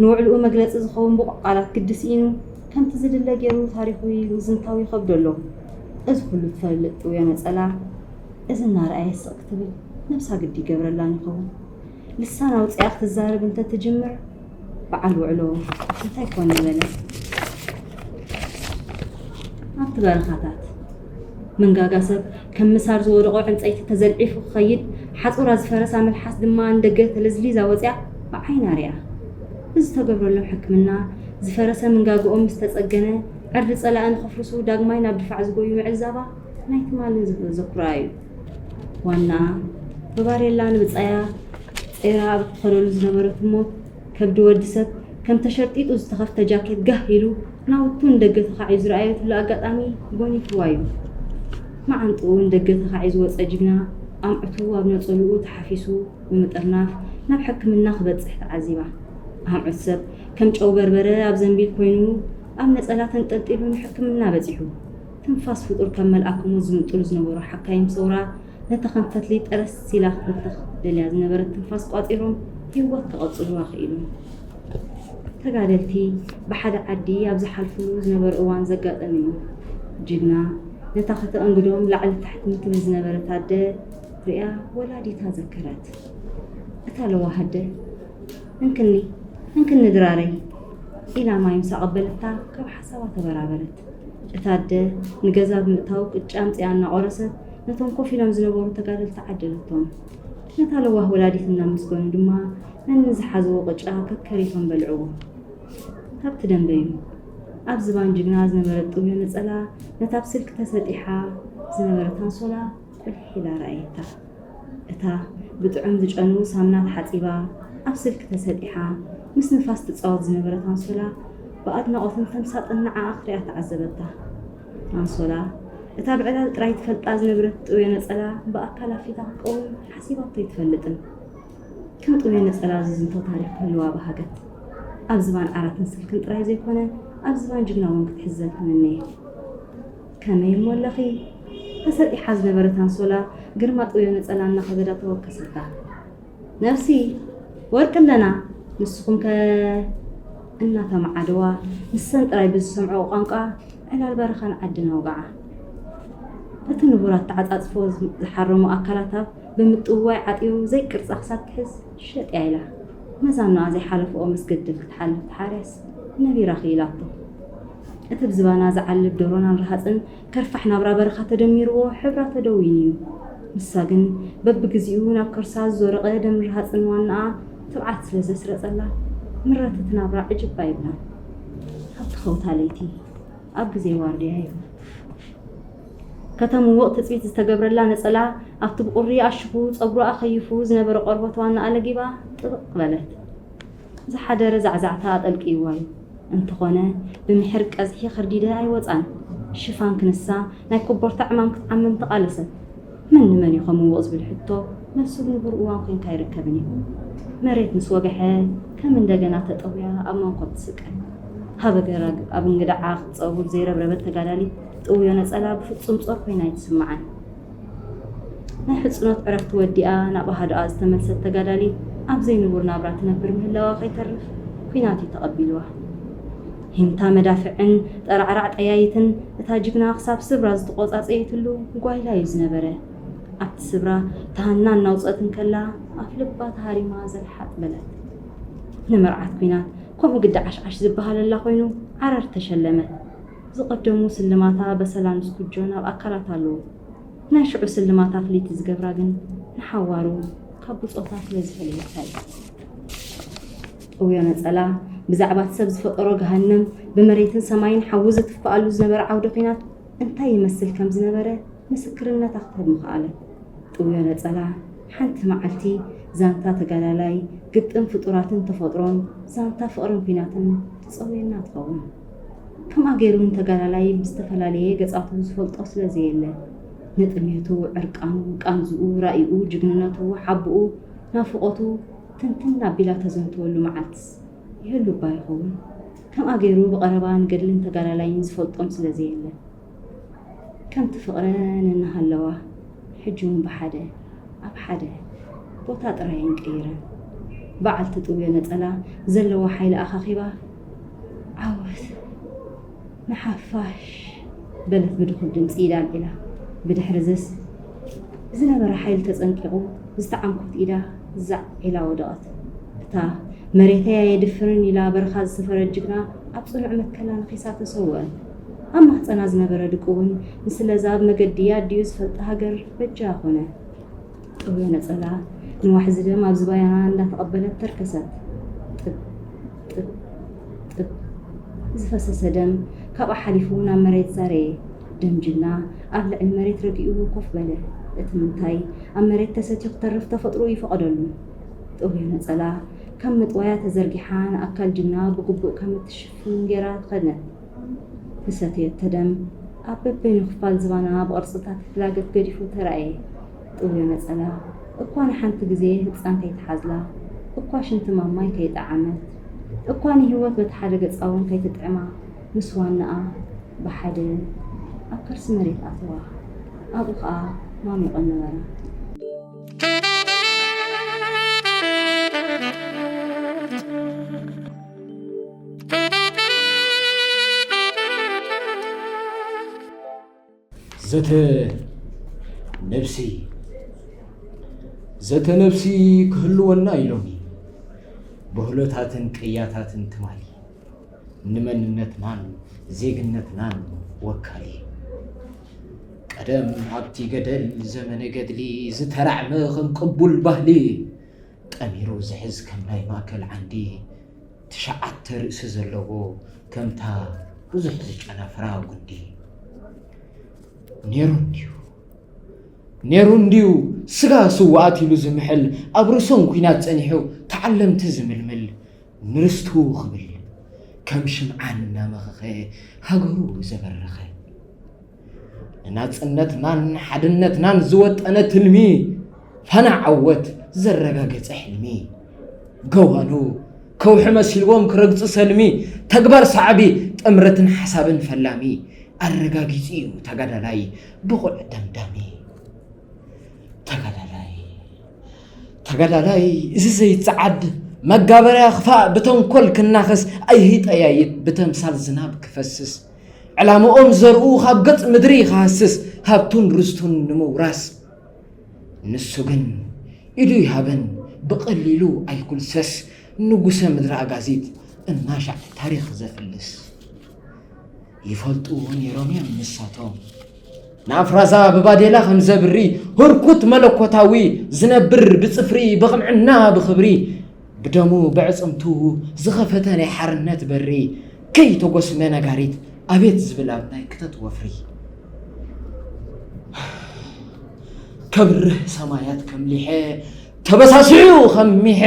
ንውዕልኡ መግለጺ ዝኸውን ብቑዕ ቃላት ግዲ ስኢኑ፣ ከምቲ ዝድለ ገይሩ ታሪኹ ምዝንታው ይኸብዶ ኣሎ። እዚ ኩሉ ትፈልጥ ጥውዮ ነጸላ፣ እዚ እናረኣየ ስቕ ክትብል ነብሳ ግዲ ይገብረላን ይኸውን። ልሳን ኣውጺኣ ክትዛረብ እንተትጅምር፣ በዓል ውዕሎ እንታይ ኮን ምበለ። ኣብቲ በረኻታት፣ መንጋጋ ሰብ ከም ምሳር ዝወደቖ ዕንጸይቲ ተዘልዒፉ ክኸይድ፣ ሓጹራ ዝፈረሳ መልሓስ ድማ ንደገ ተለዝሊዛ ወጺኣ ብዓይና ሪኣ። ብዝተገብረሎም ሕክምና፣ ዝፈረሰ መንጋግኦም ምስ ተጸገነ፣ ዕርዲ ጸላኢ ንኸፍርሱ ዳግማይ ናብ ድፋዕ ዝጎዩ ምዕዛባ ናይ ትማልን ዘተዘክሮኣ እዩ። ዋናኣ፣ ብባሬላ ንብጻያ ጸይራ ኣብ እትኸደሉ ዝነበረት እሞ፣ ከብዲ ወዲ ሰብ ከም ተሸርጢጡ ዝተኸፍተ ጃኬት ጋህ ኢሉ፣ ናውቱ ንደገ ተኻዒ ዝረኣየትሉ ኣጋጣሚ ጎኒፍዋ እዩ። መዓንጥኡ ንደገ ተኻዒ ዝወጸ ጅግና፣ ኣምዕቱ ኣብ ነጸልኡ ተሓፊሱ ብምጥርናፍ ናብ ሕክምና ክበጽሕ ተዓዚባ። ኣምዕት ሰብ ከም ጨው በርበረ ኣብ ዘንቢል ኮይኑ፣ ኣብ ነጸላ ተንጠልጢሉ ንሕክምና በጺሑ። ትንፋስ ፍጡር ካብ መልኣክ ሞት ዝምጥሉ ዝነበሩ ሓካይም ሰውራ፣ ነታ ከም ፈትሊ ጠረስ ኢላ ክትበተኽ ደልያ ዝነበረት ትንፋስ ቋጺሮም ህይወት ከቐጽሉዋ ክኢሉ። ተጋደልቲ ብሓደ ዓዲ ኣብ ዝሓልፍሉ ዝነበረ እዋን ዘጋጠመ እዩ። ጅግና ነታ ከተእንግዶም ላዕሊ ታሕቲ ምትብል ዝነበረት ኣደ ሪኣ ወላዲታ ዘከረት። እታ ለዋህ ኣደ፣ "እንክኒ፣ እንክኒ ድራረይ" ኢላ ማይ ምስ ኣቐበለታ ካብ ሓሳባ ተበራበረት። እታ ኣደ ንገዛ ብምእታው ቅጫ ኣምጺኣ እናቖረሰት ነቶም ኮፍ ኢሎም ዝነበሩ ተጋደልቲ ዓደለቶም። ነታ ለዋህ ወላዲት እናመስገኑ ድማ ነንዝሓዝዎ ቅጫ ከከሪቶም በልዕዎ። ካብቲ ደንበዩ ኣብ ዝባን ጅግና ዝነበረት ጥውዮ ነጸላ ነታ ብስልኪ ተሰጢሓ ዝነበረት ኣንሶላ ቁልሕ ኢላ ረኣየታ። እታ ብጥዑም ዝጨኑ ሳምና ተሓጺባ ኣብ ስልኪ ተሰጢሓ ምስ ንፋስ ትጻወት ዝነበረት ኣንሶላ ብኣድናቖትን ተምሳጥን ንዓኣ ክትሪኣ ተዓዘበታ። ኣንሶላ እታ ብዕላል ጥራይ ትፈልጣ ዝነበረት ጥውዮ ነጸላ ብኣካል ኣፍሊታ ክትቀውም ሓሲባቶ ኣይትፈልጥን። ከም ጥውዮ ነጸላ ዝዝንቶ ታሪኽ ክህልዋ በሃገት። ኣብ ዝባን ዓራትን ስልክን ጥራይ ዘይኮነ፣ ኣብ ዝባን ጅግና እውን ክትሕዘል ትምነየ። "ከመይ እሞ ኣለኺ?" ተሰጢሓ ዝነበረት ኣንሶላ ግርማ ጥውዮ ነጸላ እናኸበዳ ተወከሰታ። "ነብሲ፣ ወርቂ ኣለና፣ ንስኹም ከ?" እናተማዓደዋ፣ ንሰን ጥራይ ብዝሰምዐኦ ቋንቋ ዕላል በረኻን ዓድን ኣውግዓ። እቲ ንቡር ኣተዓጻጽፎ ዝሓረሞ ኣካላታ ብምጥውዋይ ዓጥዩ ዘይቅርጻ ክሳብ ትሕዝ ሸጥያ ኢላ። መዛኖኣ ዘይሓለፍኦ ምስ ገድል ክትሓልፍ ተሓርያስ ነቢራ ክኢላቶ። እቲ ብዝባና ዝዓልብ ደሮናን ረሃጽን ከርፋሕ ናብራ በረኻ ተደሚርዎ ሕብራ ተደዊኑ እዩ። ንሳ ግን በብግዜኡ ናብ ከርሳ ዝዞረቐ ደምን ረሃጽን ዋናኣ ትብዓት ስለ ዘስረጸላ፣ ምረት እቲ ናብራ ዕጅብ ኣይብላን። ኣብቲ ከውታ ለይቲ ኣብ ግዜ ዋርድያ እዩ። ከተምውቕ ትጽቢት ዝተገብረላ ነጸላ ኣብቲ ብቑሪ ኣሽኹ ጸጉሩ ኣኸይፉ ዝነበረ ቆርበት ዋናኣ ለጊባ ጥብቕ በለት። ዝሓደረ ዛዕዛዕታ ኣጠልቅይዋ እዩ። እንተኾነ ብምሕር ቀዝሒ ከርዲደ ኣይወጻን። ሽፋን ክንሳ ናይ ኮቦርታ ዕማም ክትዓምም ተቓለሰት። "መን ንመን እዩ ከምውቕ?" ዝብል ሕቶ መልሱ ብንቡር እዋን ኮንካ ኣይርከብን እዩ። መሬት ምስ ወግሐ ከም እንደገና ተጠውያ ኣብ መንኮብ ትስቀል። ሃበ ገራግ ኣብ እንግዳዓ ክትጸውር ዘይረብረበት ተጋዳሊት ጥውዮ ነጸላ ብፍጹም ጾር ኮይና ኣይትስምዓን። ናይ ሕጽኖት ዕረፍቲ ወዲኣ ናብ ኣሃዱኣ ዝተመልሰት ተጋዳሊት ኣብ ዘይንቡር ናብራ ትነብር ምህላዋ ከይተርፍ ኲናት እዩ ተቐቢልዋ። ሂምታ መዳፍዕን ጠራዕራዕ ጠያይትን እታ ጅግና ክሳብ ስብራ ዝተቖጻጸየትሉ ጓይላ እዩ ዝነበረ። ኣብቲ ስብራ ተሃና እናውጸት እንከላ ኣፍ ልባ ተሃሪማ ዘልሓጥ በለት። ንመርዓት ኲናት ከምኡ ግዲ ዓሽዓሽ ዝበሃለላ ኮይኑ ዓረር ተሸለመት። ዝቐደሙ ስልማታ በሰላን ስኩጆን ኣብ ኣካላታ ኣለዉ። ናይ ሽዑ ስልማታ ፍልይቲ ዝገብራ ግን ንሓዋሩ ካብ ብጾታ ስለ ዝፈለየታ እዩ። ጥውዮ ነጸላ ብዛዕባ እቲ ሰብ ዝፈጠሮ ገሃነም ብመሬትን ሰማይን ሓዊ ዝትፍኣሉ ዝነበረ ዓውደ ኲናት እንታይ ይመስል ከም ዝነበረ ምስክርነታ ክትህብ ምኽኣለት። ጥውዮ ነጸላ ሓንቲ መዓልቲ ዛንታ ተጋዳላይ፣ ግጥም ፍጡራትን ተፈጥሮን፣ ዛንታ ፍቕርን ኲናትን ትጸውየና ትኸውን። ከምኣ ገይሩ ንተጋዳላይ ብዝተፈላለየ ገጻቱ ዝፈልጦ ስለ ዘየለ፣ ንጥሜቱ፣ ዕርቃኑ፣ ቃንዝኡ፣ ራኢኡ፣ ጅግንነቱ፣ ሓቦኡ፣ ናፍቖቱ ትንትን ኣቢላ ተዘንትወሉ መዓልትስ ይህሉ እባ ይኸውን? ከምኣ ገይሩ ብቐረባ ንገድልን ተጋዳላይን ዝፈልጦም ስለ ዘየለ፣ ከምቲ ፍቕረን እናሃለዋ፣ ሕጂ እውን ብሓደ ኣብ ሓደ ቦታ ጥራይ እየን ቀይረን። በዓልቲ ጥውዮ ነጸላ ዘለዋ ሓይሊ ኣኻኺባ፣ ዓወት ንሓፋሽ! በለት ብድኹል ድምጺ ኢዳ ኣልዒላ። ብድሕሪ ዝስ ዝነበረ ሓይሊ ተጸንቂቑ፣ ዝተዓንኩት ኢዳ ዛዕ ኢላ ወደቐት። እታ መሬተይ ኣየድፍርን ኢላ በረኻ ዝሰፈረት ጅግና ኣብ ጽኑዕ መትከላ ነኺሳ ተሰወአት። ኣብ ማህጸና ዝነበረ ድቁ እውን ንስለዛ ኣብ መገዲ ኣዲኡ ዝፈልጣ ሃገር በጃ ኮነ። ጥውዮ ነጸላ ንዋሕዚ ደም ኣብ ዝባያና እንዳተቐበለት ተርከሰት። ጥብ ጥብ ጥብ ዝፈሰሰ ደም ካብኣ ሓሊፉ ናብ መሬት ዛረየ። ደም ጅግና ኣብ ልዕሊ መሬት ረጊኡ ኮፍ በለ። እቲ ምንታይ ኣብ መሬት ተሰትዩ ክተርፍ ተፈጥሮ ይፈቐደሉ። ጥውዮ ነጸላ ካብ መጥወያ ተዘርጊሓ ንኣካል ጅግና ብግቡእ ከም እትሽፍን ጌራ ተኸድነት። ዝሰተየቶ ደም ኣብ በበይኑ ክፋል ዝባና ብቕርጽታት ክላገት ገዲፉ ተራእየ። ጥውዮ ነጸላ እኳ ንሓንቲ ግዜ ህጻን ከይተሓዝላ፣ እኳ ሽንቲ ማማይ ከይጠዓመት፣ እኳ ንህይወት በቲ ሓደ ገጻ እውን ከይትጥዕማ፣ ምስ ዋናኣ ብሓደ ኣብ ከርሲ መሬት ኣተዋ። ኣብኡ ኸኣ ማሚቖን ነበራ። ዘተ ነብሲ፣ ዘተ ነብሲ ክህልወና ኢሎሚ፣ ብህሎታትን ቅያታትን ትማሊ፣ ንመንነትናን ዜግነትናን ወካሊ። ቀደም ኣብቲ ገደል ዘመነ ገድሊ፣ ዝተራዕመ ከም ቅቡል ባህሊ፣ ጠሚሩ ዝሕዝ ከም ናይ ማእከል ዓንዲ፣ ትሽዓተ ርእሲ ዘለዎ ከምታ ብዙሕ ዝጨናፍራ ጉንዲ። ኔሩ እንድዩ፣ ኔሩ እንድዩ፣ ስጋ ስውኣት ኢሉ ዝምሕል፣ ኣብ ርእሶም ኲናት ጸኒሑ ተዓለምቲ ዝምልምል፣ ንርስቱ ክብል ከም ሽምዓ እናመኸኸ ሃገሩ ዘበረኸ። ንናጽነትናን ሓድነትናን ዝወጠነ ትልሚ፣ ፋና ዓወት ዘረጋገጸ ሕልሚ። ገዋኑ ከውሒ መሲልዎም ክረግጹ ሰልሚ፣ ተግባር ሰዓቢ ጥምረትን ሓሳብን ፈላሚ፣ ኣረጋጊጹ እዩ ተጋዳላይ ብቑዕ ደምዳሚ። ተጋዳላይ፣ ተጋዳላይ እዚ ዘይጸዓድ፣ መጋበርያ ክፋእ ብተንኮል ክናኸስ፣ ኣይሂጠያይጥ ብተምሳል ዝናብ ክፈስስ፣ ዕላምኦም ዘርኡ ካብ ገጽ ምድሪ ክሃስስ፣ ሃብቱን ርስቱን ንምውራስ። ንሱ ግን ኢዱ ይሃበን ብቐሊሉ ኣይኩልሰስ፣ ንጉሰ ምድሪ ኣጋዚት እናሻዕ ታሪኽ ዘፍልስ። ይፈልጡ ነይሮም እዮም ንሳቶም፣ ንኣፍራዛ ብባዴላ ከም ዘብሪ፣ ህርኩት መለኮታዊ ዝነብር ብጽፍሪ ብቕንዕና ብኽብሪ፣ ብደሙ ብዕጽምቱ ዝኸፈተ ናይ ሓርነት በሪ፣ ከይተጎስመ ነጋሪት ኣቤት ዝብል ኣብ ናይ ክተት ወፍሪ። ከብርህ ሰማያት ከም ሊሐ፣ ተበሳሲዑ ከም ሚሐ፣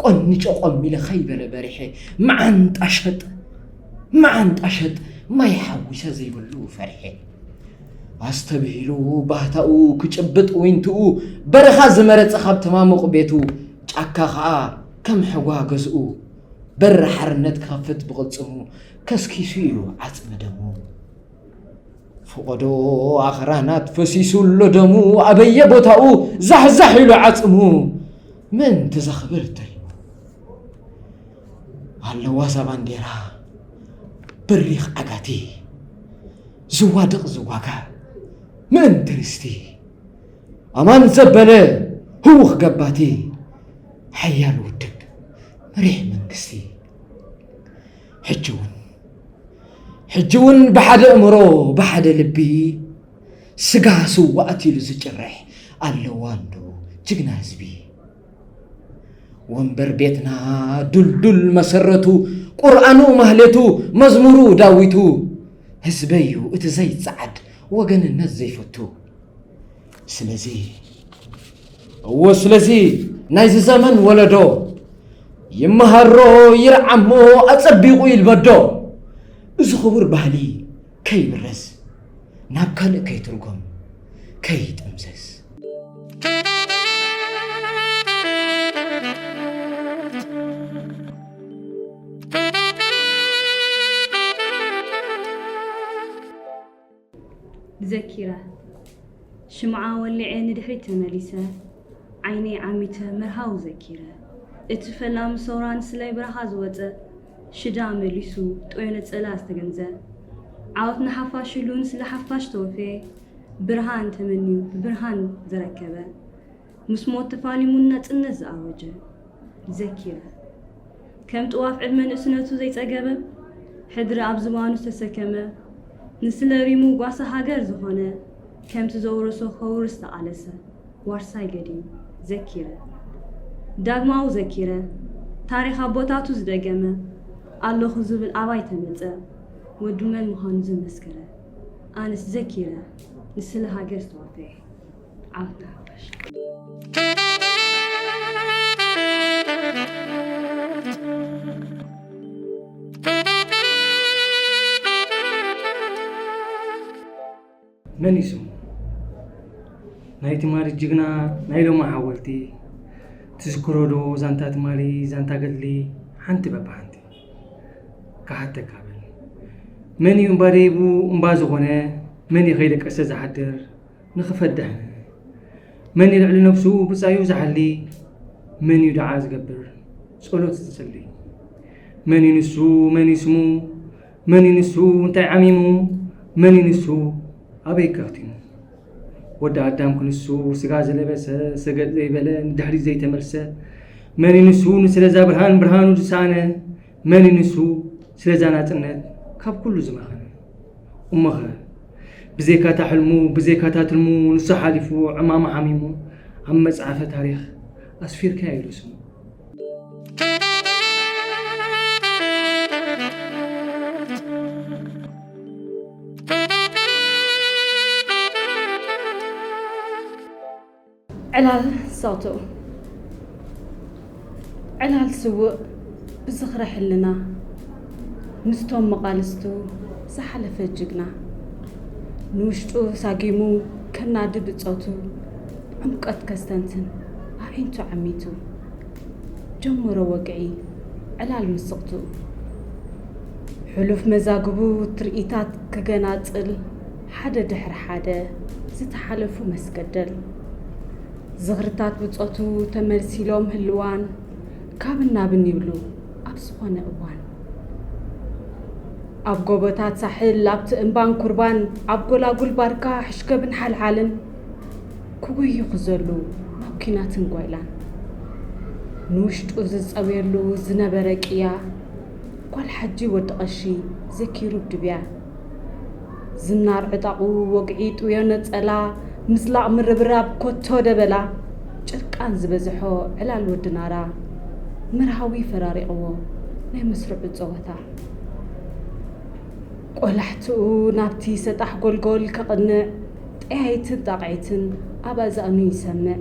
ቆንጨ ቆሚለ ከይበለ በሪሐ፣ መዓንጣ ሸጥ መዓንጣ ሸጥ ማይ ሓዊሰ ዘይብሉ ፈሪሐ። ኣስተብሂሉ ባህታኡ ክጭብጥ ዊንትኡ፣ በረኻ ዝመረጸ ካብ ተማሙቕ ቤቱ፣ ጫካ ኸኣ ከም ሕጓ ገዝኡ፣ በሪ ሓርነት ክኸፍት ብቕልጽሙ፣ ከስኪሱ እዩ ዓጽሚ ደሙ። ፈቖዶ ኣኽራናት ፈሲሱ ኣሎ ደሙ፣ ኣበየ ቦታኡ ዛሕዛሕ ኢሉ ዓጽሙ፣ ምእንቲ ዘኽብር ተሪሙ። ኣለዋ እዛ ባንዴራ በሪኽ ዓጋቲ፣ ዝዋደቕ ዝዋጋ ምእንቲ ርስቲ፣ ኣማን ዘበለ ህዉኽ ገባቲ፣ ሓያል ውድብ መሪሕ መንግስቲ። ሕጂ እውን፣ ሕጂ እውን ብሓደ እምሮ ብሓደ ልቢ፣ ስጋ ስዋኣት ኢሉ ዝጭርሕ ኣለዋ እንዶ ጅግና ህዝቢ። ወንበር ቤትና ዱልዱል መሰረቱ፣ ቁርኣኑ ማህሌቱ፣ መዝሙሩ ዳዊቱ፣ ህዝበይ እዩ እቲ ዘይጸዓድ ወገንነት ዘይፈቱ። ስለዚ፣ እወ ስለዚ፣ ናይዚ ዘመን ወለዶ ይመሃሮ ይርዓሞ ኣጸቢቑ ይልመዶ። እዚ ክቡር ባህሊ ከይብረዝ፣ ናብ ካልእ ከይትርጎም፣ ከይጥምዘዝ። ዘኪረ። ሽምዓ ወሊዐ ንድሕሪት ተመሊሰ፣ ዓይነይ ዓሚተ መርሃዊ ዘኪረ። እቲ ፈላሚ ሰውራ ንስለይ በረኻ ዝወጸ፣ ሽዳ መሊሱ ጦዮ ነጸላ ዝተገንዘ። ዓወት ንሓፋሽ ኢሉ ንስለ ሓፋሽ ተወፈየ፣ ብርሃን ተመንዩ ብብርሃን ዘረከበ። ምስ ሞት ተፋሊሙ ናጽነት ዝኣወጀ ዘኪረ። ከም ጥዋፍ ዕድመ ንእስነቱ ዘይጸገበ፣ ሕድሪ ኣብ ዝባኑ ዝተሰከመ፣ ንስለ ሪሙ ጓሳ ሃገር ዝኾነ፣ ከምቲ ዘውረሶ ከውርስ ዝተቓለሰ ዋርሳይ ገዲም ዘኪረ። ዳግማዊ ዘኪረ፣ ታሪኽ ኣቦታቱ ዝደገመ፣ ኣለኹ ዝብል ኣባይ ተመጸ፣ ወዲ መን ምዃኑ ዘመስከረ። ኣነስ ዘኪረ፣ ንስለ ሃገር ዝተዋፈየ። ዓወት ንሓፋሽ። መን እዩ ስሙ? ናይ ትማሊ ጅግና፣ ናይ ሎሚ ሓወልቲ። ትዝክሮ ዶ ዛንታ ትማሊ፣ ዛንታ ገድሊ፣ ሓንቲ በብሓንቲ። ክሓተካ በል። መን እዩ እምባ ደይቡ እምባ ዝኾነ? መን እዩ ከይደቀሰ ዝሓድር ንኽፈድሕ? መን እዩ ልዕሊ ነብሱ ብጻዩ ዝሓሊ? መን እዩ ደዓ ዝገብር ጸሎት ዝጽሊ? መን እዩ ንሱ? መን እዩ ስሙ? መን እዩ ንሱ? እንታይ ዓሚሙ? መን እዩ ንሱ? ኣበይ ከኽቲሙ? ወዲ ኣዳም ክንሱ ስጋ ዝለበሰ፣ ሰገጥ ዘይበለ፣ ንድሕሪት ዘይተመልሰ። መን እዩ ንሱ? ንስለዛ ብርሃን ብርሃኑ ዝሰኣነ። መን እዩ ንሱ? ስለዛ ናጽነት ካብ ኩሉ ዝመኸነ። እሞኸ ብዘይካታ ሕልሙ፣ ብዘይካታ ትልሙ፣ ንሱ ሓሊፉ ዕማሙ ሓሚሙ፣ ኣብ መጽሓፈ ታሪኽ ኣስፊርካዮ ኢሉ ስሙ። ዕላል ሳቶ። ዕላል ስውእ ብዝኽረ ሕልና፣ ምስቶም መቓልስቱ ዝሓለፈ ጅግና። ንውሽጡ ሳጊሙ ከናዲ ብጾቱ፣ ዕምቀት ከስተንትን ኣዒንቱ ዓሚቱ። ጀመሮ ወግዒ ዕላል ምስቕቱ። ሕሉፍ መዛግቡ ትርኢታት ከገናጽል፣ ሓደ ድሕሪ ሓደ ዝተሓለፉ መስገደል። ዝኽርታት ብጾቱ ተመልሲሎም ህልዋን፣ ካብን ናብን ይብሉ ኣብ ዝኾነ እዋን። ኣብ ጎቦታት ሳሕል፣ ኣብቲ እምባን ኩርባን፣ ኣብ ጎላጉል ባርካ ሕሽከብን ሓልሓልን ክጉዩ ክዘሉ ናብ ኲናትን ጓይላን። ንውሽጡ ዝጸውየሉ ዝነበረ ቅያ፣ ጓል ሓጂ ወዲ ቀሺ ዘኪሩ ድብያ። ዝናር ዕጣቑ ወግዒ ጥውዮ ነጸላ፣ ምዝላቕ ምርብራብ ኮቶ ደበላ። ጭርቃን ዝበዝሖ ዕላል ወዲ ናራ፣ መርሃዊ ፈራሪቕዎ ናይ መስርዑ ጸወታ። ቆላሕትኡ ናብቲ ሰጣሕ ጎልጎል ከቕንዕ፣ ጠያይትን ጣቕዒትን ኣብ ኣዛእኑ ይሰምዕ።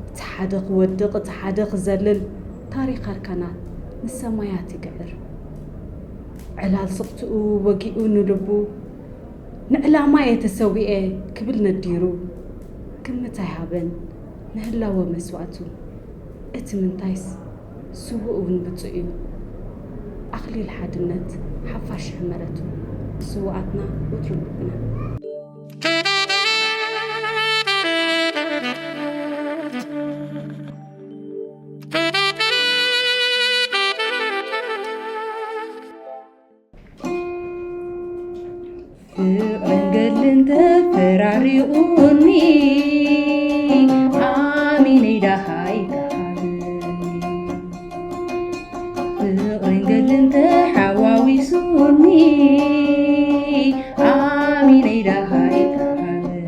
እቲ ሓደ ክወድቕ፣ እቲ ሓደ ክዘልል፣ ታሪኽ ኣርካናት ንሰማያት ይግዕር። ዕላል ስቕትኡ ወጊኡ ንልቡ፣ ንዕላማ እየ ተሰዊኤ ክብል ነዲሩ፣ ግምት ኣይሃበን ንህላወ መስዋእቱ። እቲ ምንታይስ ስዉእ እውን ብጹእ እዩ። ኣኽሊል ሓድነት ሓፋሽ ሕመረቱ። ስዉኣትና ወትሩ ልብና። ፍቕርን ገድልን ተፈራሪቑኒ፣ ኣሚነይ ደሃይ ተሃበኒ። ፍቕርን ገድልን ተሓዋዊሱኒ፣ ኣሚነይ ደሃይ ተሃበኒ።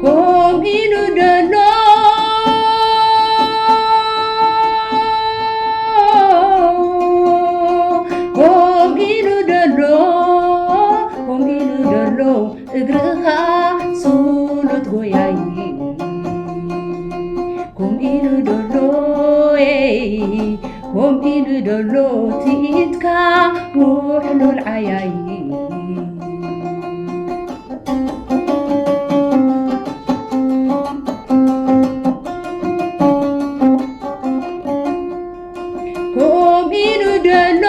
ከምኡ ኢሉ ደሎ፣ ከምኡ ኢሉ ደሎ፣ ከምኡ ኢሉ ደሎ፣ እግርኻ ስሉት ጎያይ። ከምኡ ኢሉ ደሎ፣ ከምኡ ኢሉ ደሎ፣ ትኢትካ ውሕሉል ዓያይ። ከምኡ ኢሉ ደሎ፣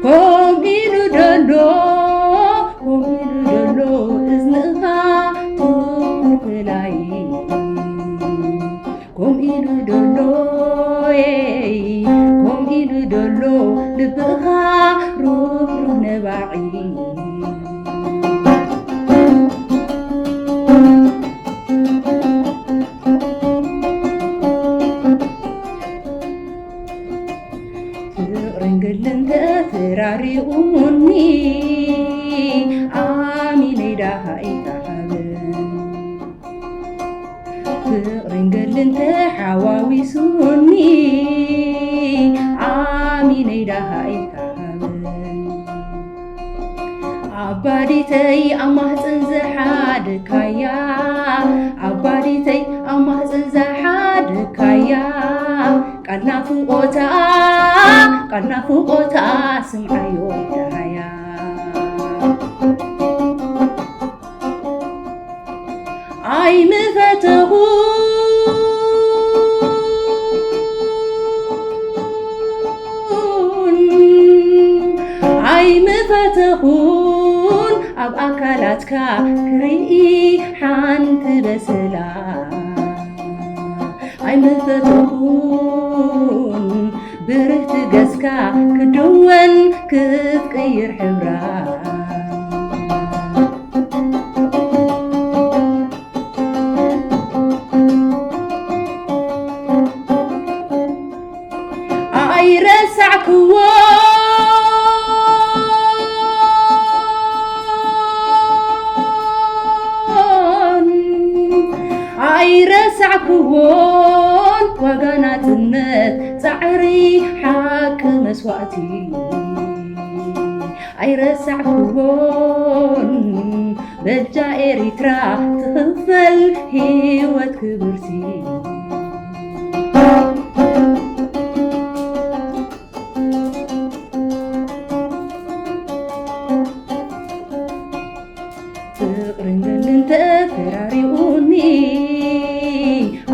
ከምኡ ኢሉ ደሎ፣ ከምኡ ኢሉ ደሎ እዝንኻ ትኩር ክላይ። ከምኡ ኢሉ ደሎ፣ ከምኡ ኢሉ ደሎ ልብኻ ሩህሩህ ነባዒ። ፍቕርን ገድልን ተፈራሪቑኒ፣ ኣሚነይ ደሃ ኣይተሃበን። ፍቕርን ገድልን ተሓዋዊሱኒ፣ ኣሚነይ ደሃ ኣይተሃበን። ኣባዲተይ ኣብ ማህፀን ዝሓደካያ፣ ኣባዲተይ ኣብ ማህፀን ዝሓደካያ፣ ቃል ናፍቆታ፣ ቃል ናፍቆታ ስምዓዮ ደሃያ። ኣይምፈተኹን፣ ኣይምፈተኹን ኣብ ኣካላትካ ክርኢ ሓንቲ በሰላ። ኣይምፈተኹን ብርህቲ ገጽካ ክድወን ክትቅይር ሕብራ። ኣይረሳዕክዎን፣ ኣይረሳዕክዎን ዋጋ ናጽነት ጻዕሪ ሓቂ መስዋእቲ። ኣይረሳዕክዎን በጃ ኤሪትራ ትኽፈል ህይወት ክብርቲ። ፍቕርን ገድልን ተፈራሪቑኒ፣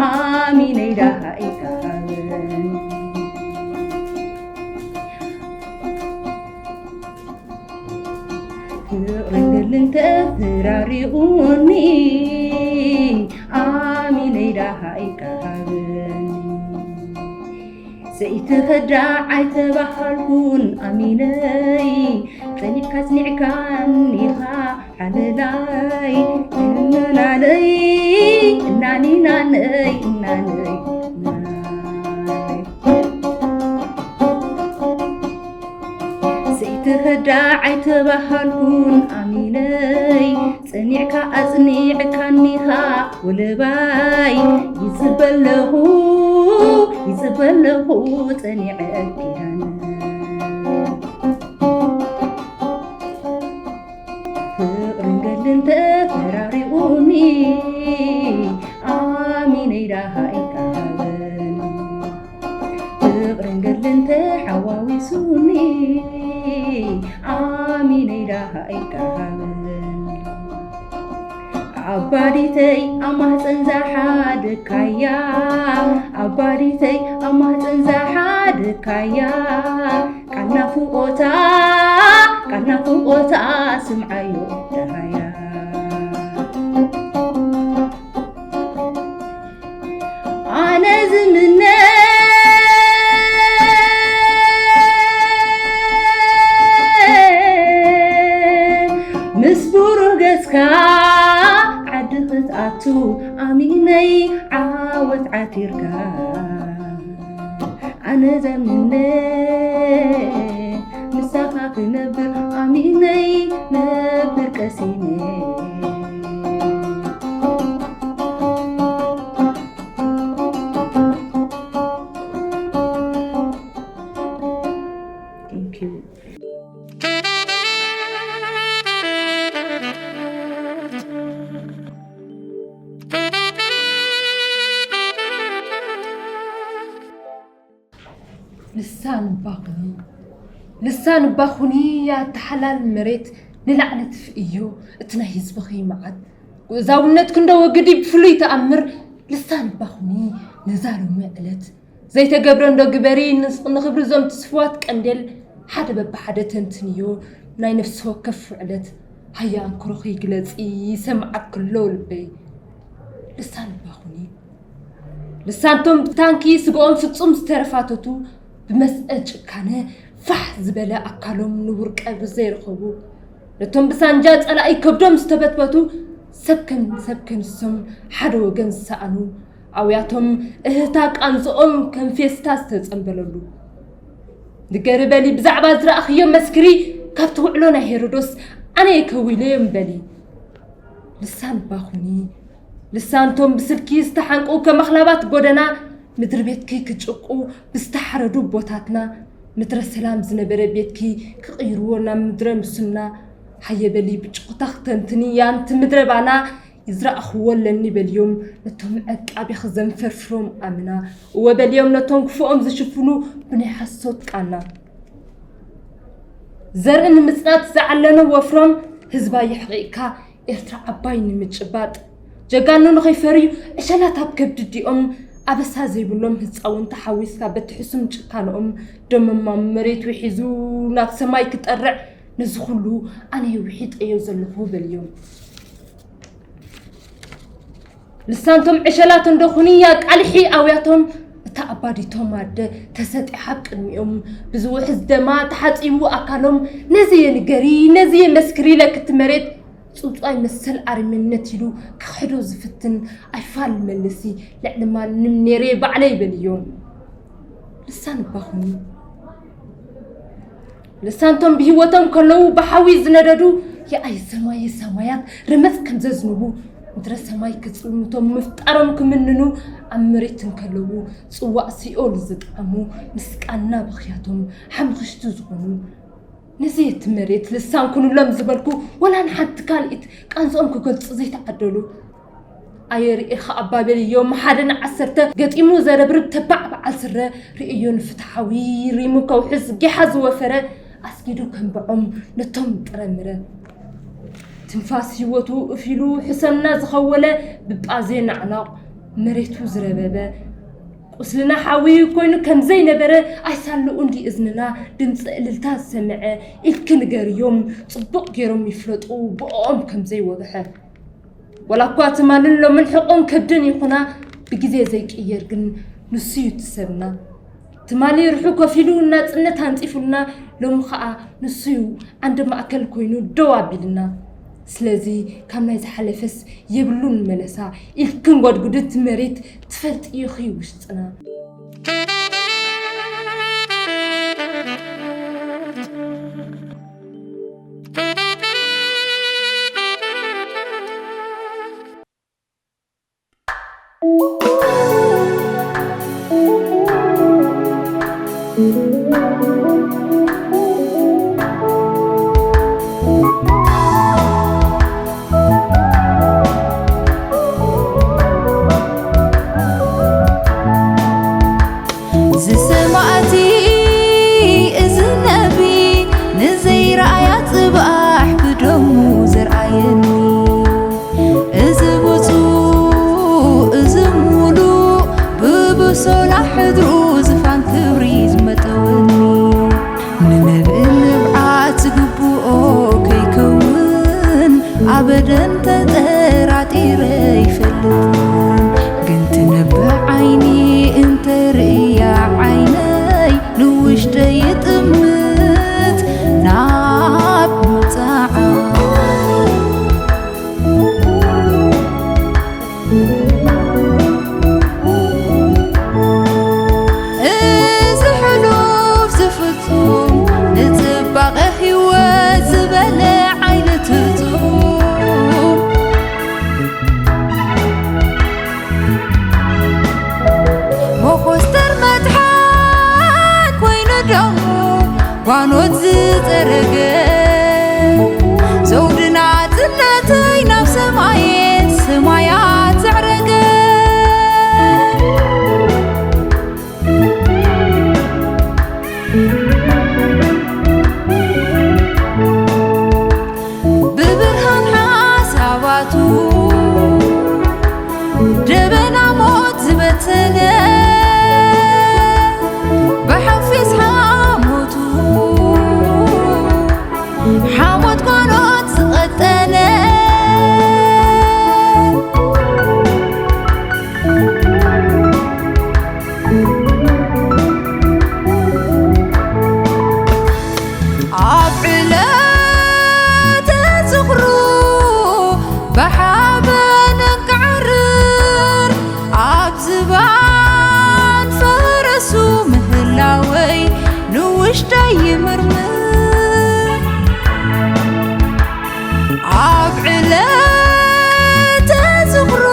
ኣሚነይ ደሃ ኣይተሃበን። ፍቕርን ገድልን ተፈራሪቑኒ፣ ኣሚነይ ደሃ ኣይተሃበን። ዘይትኸዳዕ ኣይተባሃልኩን ኣሚነይ፣ ጸኒዕካ ኣጽኒዕካኒኻ ሓለላይ። እናናለይ፣ እናኒናነይ፣ እናነይ፣ እናነይ። ዘይትኸዳዕ ኣይተባሃልኩን ኣሚነይ፣ ጸኒዕካ ኣጽኒዕካኒኻ ወለባይ። ይጽበ ኣለኹ፣ ይጽበ ኣለኹ ጸኒዐ ኪዳን። ፍቕርን ገድልን ተፈራሪቑኒ፣ ኣሚነይ ደሃ ኣይተሃበን። ፍቕርን ገድልን ተሓዋዊሱኒ፣ ኣሚነይ ደሃ ኣይተሃበን። ኣባዲተይ ኣብ ማህፀን ዝሓደካያ፣ ኣባዲተይ ኣብ ማህፀን ዝሓደካያ፣ ቃል ናፍቆታ፣ ቃል ናፍቆታ ስምዓዮ ደሃያ። ኣነ ዝምነ ምስ ብሩህ ገጽካ ዓዲ ክትኣቱ ኣሚነይ ዓወት ዓቲርካ። ኣነ ዘምነ ምሳኻ ክነብር ኣሚነይ ነብር ቀሲነ። Thank you. ልሳን እባ ኩኒ፣ ልሳን እባ ኩኒ፣ ኣታ ሓላል መሬት፣ ንላዕሊ ትፍእዮ እቲ ናይ ህዝብኺ መዓት። ግኡዛውነትኪ እንዶ ወግዲ ብፍሉይ ተኣምር፣ ልሳን እባ ኩኒ፣ ነዛ ሎሚ ዕለት ዘይተገብረ እንዶ ግበሪ፣ ንስ-፣ ንኽብሪ እዞም ትስፍዋት ቀንዴል፣ ሓደ በብሓደ ተንትንዮ፣ ናይ ነፍሲ ወከፍ ውዕለት ሃያ ኣንክሮኺ ግለጺ፣ ይሰምዓኪ ኣሎ ልበይ። ልሳን ባኹኒ። ልሳንቶም ብታንኪ ስግኦም ፍጹም ዝተረፋተቱ፣ ብመስአ ጭካነ ፋሕ ዝበለ ኣካሎም ንቡር ቀብሪ ዘይረኸቡ፣ ነቶም ብሳንጃ ጸላኢ ከብዶም ዝተበትበቱ፣ ሰብ ከም ሰብ ከንሶም ሓደ ወገን ዝሰኣኑ፣ ኣውያቶም እህታ ቃንዝኦም ከም ፌስታ ዝተጸምበለሉ። ንገሪ በሊ ብዛዕባ ዝረኣኽዮ መስክሪ፣ ካብቲ ውዕሎ ናይ ሄሮዶስ ኣነ እየ ከዊለዮም በሊ። ልሳን ባኹኒ፣ ልሳንቶም ብስልኪ ዝተሓንቁ ከም ኣኽላባት ጎደና፣ ምድሪ ቤትኪ ክጭቁ ብዝተሓረዱ ቦታትና፣ ምድረ ሰላም ዝነበረ ቤትኪ ክቕይርዎ ናብ ምድረ ምስና። ሃየ በሊ ብጭቁታ ክተንትንያ ንቲ ምድረ ባና፣ ዝረኣኽዎ ኣለኒ በልዮም ነቶም ዕቃቢኺ ዘንፈርፍሮም ኣምና። እወ በልዮም ነቶም ክፉኦም ዝሽፍኑ ብናይ ሓሶት ቃና። ዘርኢ ንምጽናት ዝዓለነ ወፍሮም፣ ህዝባ የሕቒቕካ ኤርትራ ዓባይ ንምጭባጥ። ጀጋኑ ንኸይፈርዩ ዕሸላት ኣብ ከብዲ ዲኦም፣ ኣበሳ ዘይብሎም ህጻውንቲ ሓዊስካ በቲ ሕሱም ጭካንኦም፣ ደሞም ኣብ መሬት ውሒዙ ናብ ሰማይ ክጠርዕ፣ ነዚ ኩሉ ኣነ ውሒጠዮ ዘለኹ በልዮም። ልሳንቶም ዕሸላት እንዶ ኩንያ ቃልሒ ኣውያቶም፣ እታ ኣባዲቶም ኣደ ተሰጢሓ ኣብ ቅድሚኦም፣ ብዝውሕዝ ደማ ተሓጺቡ ኣካሎም። ነዚ የንገሪ፣ ነዚ የመስክሪ ኢለ ክቲ መሬት ጽውጽዋይ መሰል ኣርመነት ኢሉ ክኽሕዶ ዝፍትን ኣይፋል መልሲ፣ ልዕሊ ማንም ኔሬ ባዕለይ በልዮም። ልሳን እባ ኩኑ። ልሳንቶም ብህይወቶም ከለዉ ብሓዊ ዝነደዱ፣ የኣይ ሰማየ ሰማያት ረመጽ ከም ዘዝንቡ፣ ምድረ ሰማይ ክጽልምቶም ምፍጣሮም ክምንኑ፣ ኣብ መሬት እንከለዉ ጽዋእ ሲኦል ዝጠዓሙ፣ ምስ ቃና ብኽያቶም ሓምኽሽቲ ዝኾኑ፣ ነዚ እቲ መሬት ልሳን ኩኑሎም ዝበልኩ፣ ወላ ንሓንቲ ካልኢት ቃንዝኦም ክገልጹ ዘይተዓደሉ። ኣየ ርኤኻ ኣባበልዮም፣ ሓደ ንዓሰርተ ገጢሙ ዘረብርብ ተባዕ በዓል ስረ፣ ርእዮ ንፍትሓዊ ሪሙ ከውሕዝ ጊሓ ዝወፈረ፣ ኣስጊዱ ከንብዖም ነቶም ጥረ ምረ። ትንፋስ ህይወቱ እፍ ኢሉ ሕሰምና ዝኸወለ፣ ብጳዜ ናዕናቕ መሬቱ ዝረበበ፣ ቁስልና ሓዊ ኮይኑ ከም ዘይነበረ፣ ኣይሳልኡ እንዲ እዝንና ድምፂ እልልታ ዝሰምዐ፣ ኢልኪ ንገርዮም፣ ጽቡቕ ገይሮም ይፍለጡ ብኦም ከም ዘይወግሐ። ወላ እኳ ትማልን ሎምን ሕቖን ከብድን ይኹና፣ ብግዜ ዘይቅየር ግን ንሱ እዩ እቲ ሰብና። ትማሊ ርሑ ከፊሉ ናጽነት ኣንጺፉልና፣ ሎሚ ኸኣ ንሱ እዩ ዓንዲ ማእከል ኮይኑ ደው ኣቢልና። ስለዚ ካብ ናይ ዝሓለፈስ የብሉን መለሳ፣ ኢልክን ጓድጉድቲ መሬት ትፈልጢ ኢኺ ውሽጥና። ዝሰማእቲ እዚ ነቢ ንዘይረኣያ ጽባሕ ብደሙ ዘርኣየኒ። እዚ ብፁዕ፣ እዚ ምሉእ፣ ብብሶላ ሕድሩ ዝፋን ክብሪ ዝመጠወኒ። ንነብኢ ንብዓት ዝግብኦ ከይከውን፣ ኣበደን ተጠራጢረ ይፈልጥን። ግን ትነብዕ ዓይኒ እንተ ርእያ ዓይነይ፣ ንውሽጠይ ይጥምት ናብ ምብጻዓ። እዚ ሕሉፍ ዝፍጹም፣ ንጽባቐ ህይወት ዝበለ ዓይነት ፍጹም። መኾስተር መድሓን ኮይኑ ደሙ፣ ጓኖት ዝጸረገ፣ ዘውዲ ናጽነተይ ናብ ሰማየ ሰማያት ዘዕረገ። ብብርሃን ሓሳባቱ ደበና ሞት ዝበተነ፣ ብሓፊስ ሓሞቱ ሓሞት ጓኖት ዝቐጸለ። ኣብ ዕለተ ዝኽሩ ብሓበን እንቃዕርር፣ ኣብ ዝባን ፈረሱ ምህላወይ ንውሽጠይ ይምርምር። ኣብ ዕለተ ዝኽሩ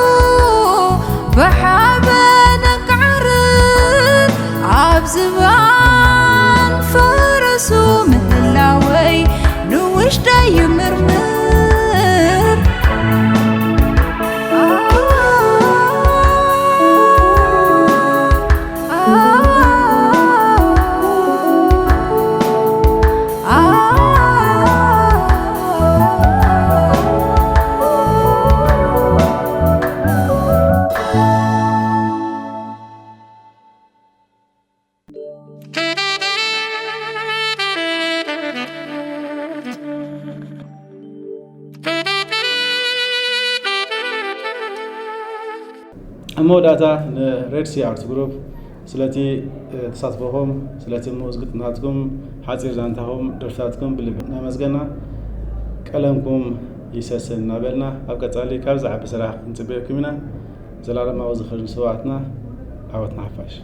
ብሓበን እንቃዕርር፣ ኣብ ዝባን ፈረሱ ምህላወይ ንውሽጠይ ይምርምር። ኣብ መወዳእታ ንሬድ ሲ ኣርት ግሩፕ ስለቲ፣ እ፣ ተሳትፎኹም፣ ስለቲ ምኡዝ ግጥምታትኩም፣ ሓጺር ዛንታኹም፣ ደርፍታትኩም ብልቢ እናመስገና፣ ቀለምኩም ይሰስን እናበልና፣ ኣብ ቀጻሊ ካብ ዝዓቢ ስራሕ ክንጽበየኩም ኢና። ዘላለማዊ ዝኽሪ ንስውኣትና። ዓወት ንሓፋሽ።